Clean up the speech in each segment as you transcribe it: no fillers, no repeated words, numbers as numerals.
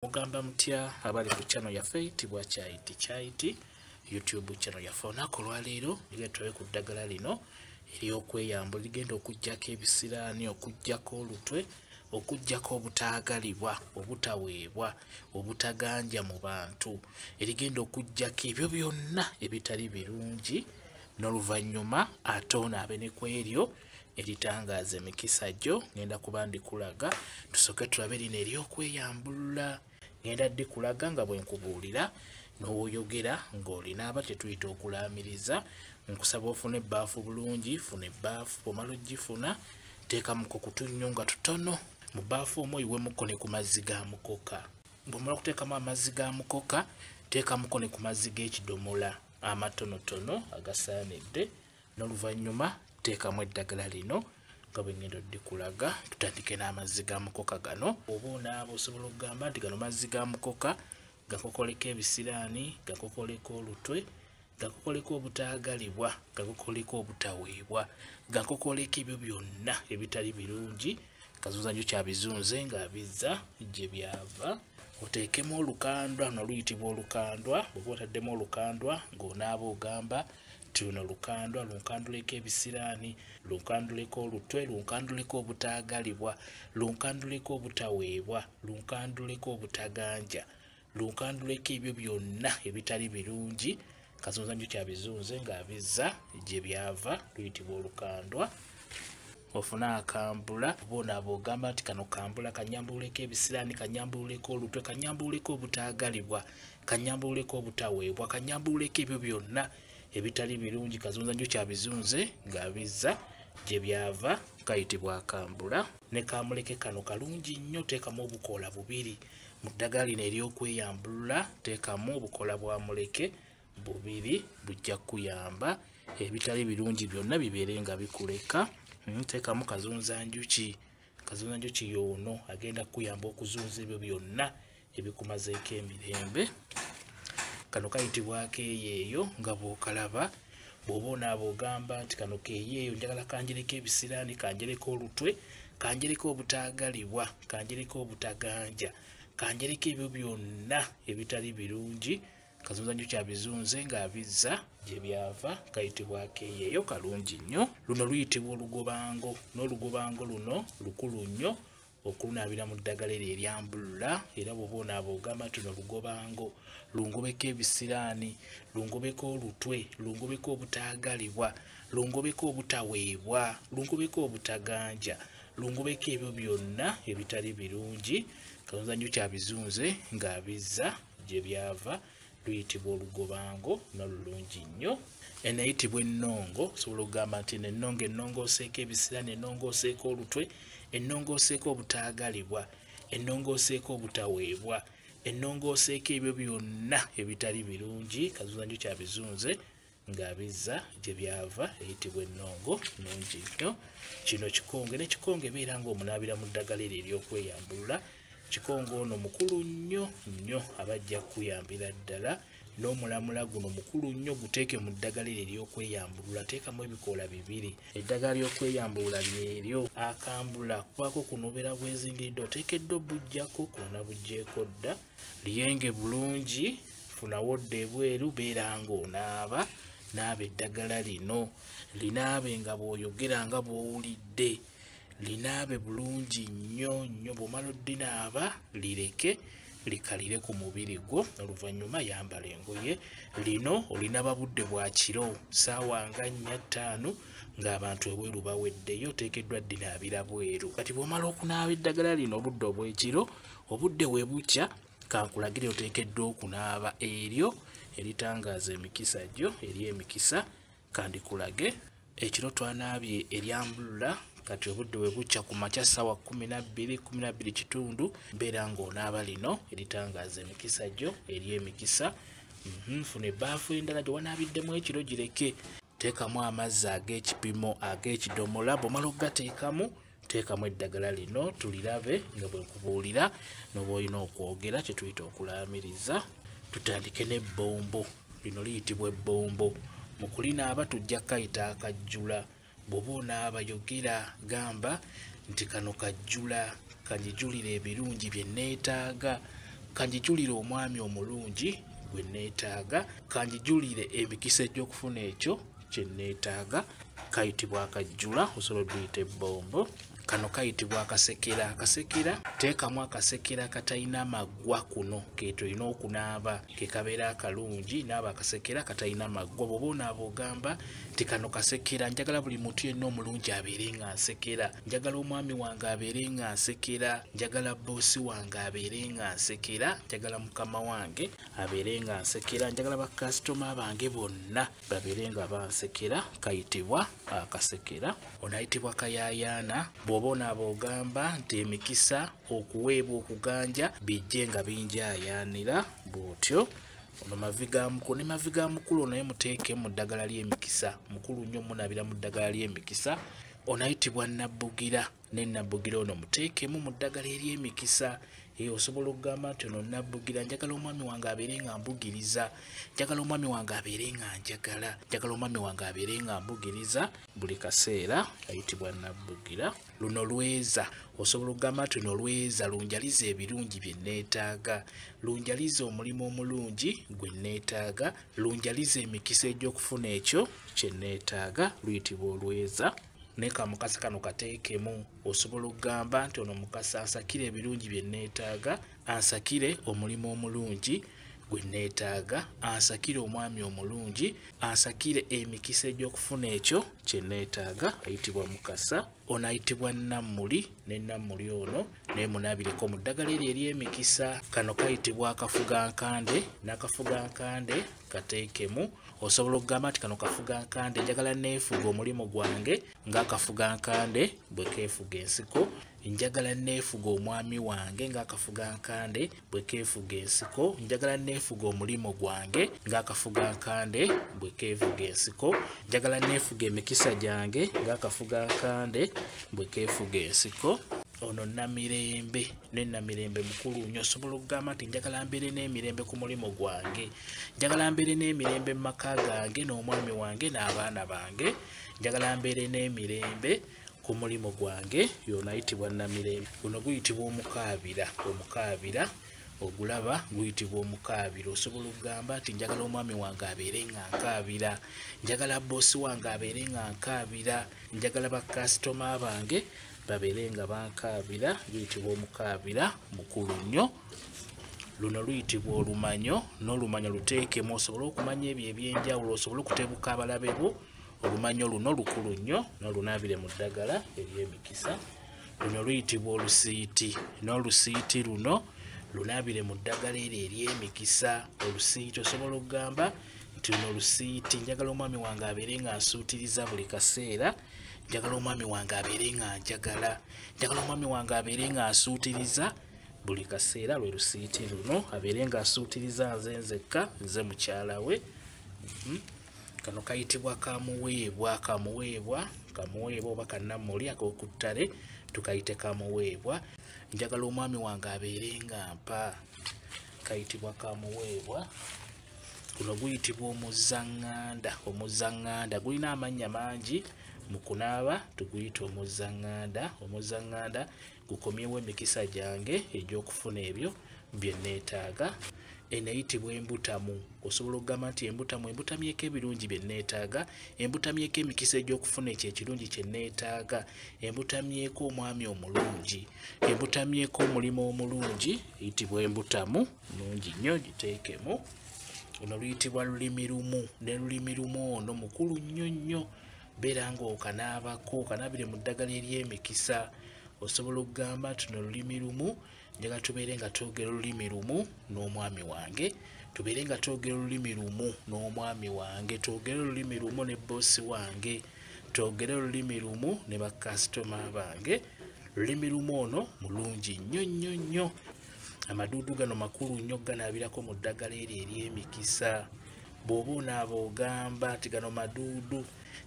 Mugamba mutya abali ku channel yaffe eyitibwa Kyayiti Kyayiti YouTube channel yaffe. Olunaku olwaleero tugenda tulabe ku ddagala lino ery'okweyambula ligenda okuggyako ebisiraani, okuggyako olutwe, okuggyako obutaagalibwa, obutaweebwa, obutaganja mu bantu, erigenda okuggyako ebyo byonna ebitali birungi n'oluvannyuma ate onaabe ne ku eryo eritangaaza emikisa gyo. Ngenda kuba ndikulaga, tusooke tulabe lino ery'okweyambulula. Ngenda ddikulaga nga bwe nkubuulira n'oyogera ng'olinaaba kye tuyita okulaamiriza. Nkusaba ofune ebbaafu bulungi, funa ebbaafu, bw'omala oggifuna teekamuko ku tunnyo nga tutono. Mu bbaafu omwo oyiwemuko ne ku mazzi ga mukoka. Bw'omala okuteekamu amazzi ga mukoka, teekamuko ne ku mazzi g'ekidomola amatonotono agasaanidde, n'oluvannyuma teekamu eddagala lino nga bwe ngenda oddikulaga. Tutandike n'amazzi ga mukoka gano. Oba onaaba osobola okugamba nti gano mazzi ga mukoka gakokoleko ebisiraani, gakokoleko olutwe, gakokoleko obutaagalibwa, gakokoleko obutaweebwa, gakokoleko ebyo byonna ebitali birungi. Kazunzanju kyabizunze ng'abizza gye byava. Oteekemu olukandwa, luno luyitibwa olukandwa. Bw'oba otaddemu olukandwa ng'onaaba ogamba nti luno lukandwa, lunkanduleko ebisiraani, lunkanduleko olutwe, lunkanduleko obutaagalibwa, lunkanduleko obutaweebwa, lunkanduleko obutaganja, lunkanduleko ebyo byonna ebitali birungi. Kazunzanju kyabizunze ng'abizza gye byava, luyitibwa olukandwa. Ofune akambula, oba onaaba ogamba nti kano kambula kanyambululeko ebisiraani, kanyambululeko olutwe, kanyambululeko obutaagalibwa, kanyambululeko obutaweebwa, kanyambululeko ebyo byonna ebitali birungi. Kazunzanju kyabizunze ng'abizza gye byava, kayitibwa akambula. Ne kamuleke kano kalungi nnyo, teekamu obukoola bubiri. Mu ddagala lino ery'okweyambulula teekamu obukoola bwa muleke bubiri, bujja kukuyamba ebitali birungi byonna bibeere nga bikuleka. Teekamu kazunzanjuki. Kazunzanjuki y'ono agenda kukuyamba okuzunza ebyo byonna ebikumazeeko emirembe. Kano kayitibwa akeeyeeyo nga bw'okalaba. Bw'oba onaaba ogamba nti kano keeyeeyo, njagala kanjereko ebisiraani, kanjereko olutwe, kanjereko obutaagalibwa, kanjereko obutaganja, kanjereko ebyo byonna ebitali birungi. Kazunzanju kyabizunze ng'abizza gye byava, kayitibwa akeeyeeyo, kalungi nnyo. Luno luyitibwa olugobango, n'olugobango luno lukulu nnyo okulunaabira mu ddagala eryo eryambulula. Era bw'oba onaaba ogamba nti luno lugobango, lungobeko ebisiraani, lungobeko olutwe, lungobeko obutaagalibwa, lungobeko obutaweebwa, lungobeko obutaganja, lungobeko ebyo byonna ebitali birungi. Kazunzanju kyabizunze ng'abizza gye byava, luyitibwa olugobango, nalulungi nnyo. Eno eyitibwa ennongo. Osobola okugamba nti eno ennongo ennongooseeko ebisiraani, ennongooseeko olutwe, ennongooseeko obutaagalibwa, ennongooseeko obutaweebwa, ennongooseeko ebyo byonna ebitali birungi. Kazunzanju kyabizunze ng'abizza gye byava, eyitibwa ennongo, nnungi nnyo. Kino kikonge, ne kikonge ebeera ng'omunaabira mu ddagala eryo ery'okweyambulula. Kikonge ono mukulu nnyo nnyo, abajja kukuyambira ddala. N'omulamula guno mukulu nnyo, guteeke mu ddagala eryo ery'okweyambulula. Teekamu ebikoola bibiri. Eddagala ly'okweyambulula lyeryo. Akambula kubaako kunoobera bwezingiridde, oteekeddwa obuggyako, kuno nabuggyeeko dda. Liyenge bulungi, funawo dda ebweru, beera ng'onaaba. Naaba eddagala lino, linaabe nga bw'oyogera nga bw'owulidde, linaabe bulungi nnyo nnyo. Bw'omala oddinaaba lireke likalire ku mubiri gwo, oluvannyuma yambala engoye. Lino olinaaba budde bwa kiro, ssaawa nga 4 5 ng'abantu ebweru baweddeyo, oteekeddwa ddinaabira bweru. Kati bw'omala okunaaba eddagala lino obudde obw'ekiro, obudde we bukya, kankulagire oteekeddwa okunaaba eryo eritangaaza emikisa gyo, ery'emikisa. Kandikulage. Ekiro twanaabye eryambulula, kati obudde we bukya ku makya ssaawa 12, 12:15, mbeera ng'onaaba lino eritangaaza emikisa gyo, ery'emikisa. Funa ebbaafu endala gye wanaabiddemu ekiro gireke. Teekamu amazzi ag'ekipimo ag'ekidomola. Bw'omala okugateekamu, teekamu eddagala lino tulirabe nga bwe nkubuulira n'oba olina okwogera kye tuyita okulaamiriza. Tutandike n'ebbombo. Lino liyitibwa ebbombo. Mu kulinaaba tujja kukayita akajjula. Bw'oba onaaba yogera, gamba nti kano kajjula, kanjijulire ebirungi bye neetaaga, Kanjijulire omwami omulungi gwe neetaaga, kanjijulire emikisa egy'okufuna ekyo kye neetaaga. Kayitibwa akajjula, osobola oduyita ebbombo. Kano kayitibwa akasekera. Akasekera teekamu akasekera katalina maggwa, kuno ke tulina okunaaba ke kabeera akalungi. Naaba akasekera katalina maggwa. Bw'oba onaaba ogamba nti kano kasekera, njagala buli muntu yenna omulungi abeere nga nsekera, njagala omwami wange abeere nga nsekera, njagala bboosi wange abeere nga nsekera, njagala mukama wange abeere nga nsekera, njagala bakasitoma bange bonna babeere nga bansekera. Kayitibwa akasekera. Ono ayitibwa kayaayaana. Bw'oba onaaba ogamba nti emikisa, okuweebwa, okuganja bijje nga binjaayaanira bw'otyo. Ono mavi ga mukulu, ne mavi ga mukulu naye muteeke mu ddagala ly'emikisa, mukulu nnyo munaabira mu ddagala ly'emikisa. Ono ayitibwa nabbugira, ne nabbugira ono muteekemu mu ddagala ery'emikisa. Osobola okugamba nti ono nabbugira, njagala omwami wange abeere nga mbugiriza, njagala omwami wange abeere nga njagala, njagala omwami wange abeere nga mbugiriza buli kaseera. Ayitibwa nabbugira. Luno lweza, osobola okugamba nti luno lweza, lunjaliza ebirungi bye neetaaga, lunjaliza omulimu omulungi gwe neetaaga, lunjaliza emikisa egy'okufuna ekyo kye neetaaga. Luyitibwa olweza. Ne kamukasa kano kateekemu, osobola okugamba nti ono mukasa ansakire ebirungi bye neetaaga, ansakire omulimu omulungi gwe neetaaga, ansakire omwami omulungi, ansakire emikisa egy'okufuna ekyo kye neetaaga. Ayitibwa mukasa. Ono ayitibwa nammuli, ne nammuli ono naye munaabireko mu ddagala eryo ery'emikisa. Kano kayitibwa akafugankande, n'akafugankande kateekemu. Osobola okugamba nti kano kafugankande, njagala neefuga omulimu gwange ng'akafugankande bwe keefuga ensiko, njagala neefuga omwami wange ng'akafugankande bwe keefuga ensiko, njagala neefuga omulimu gwange ng'akafugankande bwe keefuga ensiko, njagala neefuga emikisa gyange ng'akafugankande bwe keefuga ensiko. Ono Namirembe, ne Namirembe mukulu nnyo. Osobola okugamba nti njagala mbeere n'emirembe ku mulimu gwange, njagala mbeere n'emirembe mu maka gange n'omwami wange n'abaana bange, njagala mbeere n'emirembe ku mulimu gwange. Yono ayitibwa Namirembe. Guno guyitibwa omukaabira. Omukaabira ogulaba guyitibwa omukaabira. Osobola okugamba nti njagala omwami wange abeere nga nkaabira, njagala bboosi wange abeere nga nkaabira, njagala bakasitoma bange babeere nga bankaabira. Guyitibwa omukaabira, mukulu nnyo. Luno luyitibwa olumanyo, n'olumanyo luteekemu osobole okumanya ebyo ebyenjawulo, osobole okutebuka abalabe bo. Olumanyo luno lukulu nnyo, n'olunaabire mu ddagala ery'emikisa. Luno luyitibwa olusiiti, n'olusiiti luno lunaabire mu ddagala eryo ery'emikisa. Olusiiti osobola okugamba nti luno lusiiti, njagala omwami wange abeere nga nsuutiriza buli kaseera, njagala omwami wange abeere nga njagala, njagala omwami wange abeere nga nsuutiriza buli kaseera. Lwe lusiiti luno, abeere nga asuutiriza nze nzekka, nze mukyala we. Kano kayitibwa kamuweebwa. Kamuweebwa, kamuweebwa oba kannammuli ak'okuttale tukayite kamuweebwa. Njagala omwami wange abeere nga mpa, kayitibwa kamuweebwa. Guno guyitibwa omuzaŋŋanda. Omuzaŋŋanda gulina amannya mangi. Mu kunaaba tuguyita omuzaŋŋanda. Omuzaŋŋanda gukomyewo emikisa gyange egy'okufuna ebyo bye neetaaga. Eno eyitibwa embutamu. Osobola okugamba nti embutamu, embutamyeko ebirungi bye neetaaga, embutamyeko emikisa egy'okufuna ekyo ekirungi kye neetaaga, embutamyeko omwami omulungi, embutamyeko omulimu omulungi. Eyitibwa embutamu, nnungi nnyo, giteekemu. Ono luyitibwa lulimi lumu, ne lulimi lumu ono mukulu nnyo nnyo. Beera ng'okanaabako, okanaabire mu ddagala ery'emikisa. Osobola okugamba nti no lulimi lumu, njagala tubeere nga twogera olulimi lumu n'omwami wange, tubeere nga twogera olulimi lumu n'omwami wange, twogere olulimi lumu ne bboosi wange, twogere olulimi lumu ne bakasitoma bange. Lulimi lumu ono mulungi nnyo nnyo nnyo. Amaduudu gano makulu nnyo, ganaabirako mu ddagala eryo ery'emikisa. Bw'oba onaaba ogamba nti gano maduudu,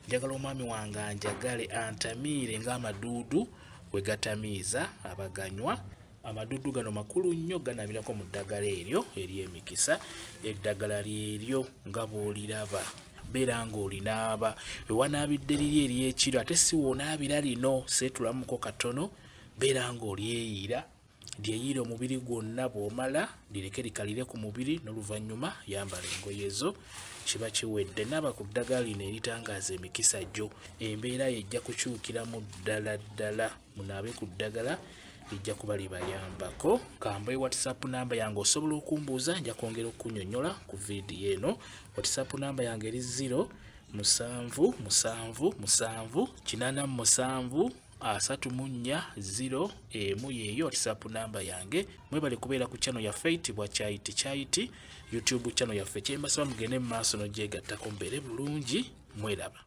njagala omwami wange anjagale, antamiire ng'amaduudu bwe gatamiiza abaganywa. Amaduudu gano makulu nnyo, ganaabirako mu ddagala eryo ery'emikisa. Eddagala lyeryo nga bw'oliraba, beera ng'olinaaba. We wanaabidde liri ery'ekiro, ate si w'onaabira lino, seetulamuko katono, beera ng'olyeyiira. Lyeyiire omubiri gwonna, bw'omala lireke likalire ku mubiri, n'oluvannyuma yambala engoye zo, kiba kiwedde. Naaba ku ddagala lino eritangaaza emikisa gyo, embeera yo ejja kukyukiramu ddala ddala. Munaabe ku ddagala lijja kuba libayambako. Kambe WhatsApp namba yange, osobola okumbuuza, nja kwongera okunnyonnyola ku vidiyo eno. WhatsApp namba yange eri 0 7 7 7 87 34 0 emu, yeeyo WhatsApp namba yange. Mwebale kubeera ku channel yaffe eyitibwa Kyayiti Kyayiti, YouTube channel yaffe. Kyembasaba mugende mu maaso n'ogyegattako, mubeere bulungi, mweraba.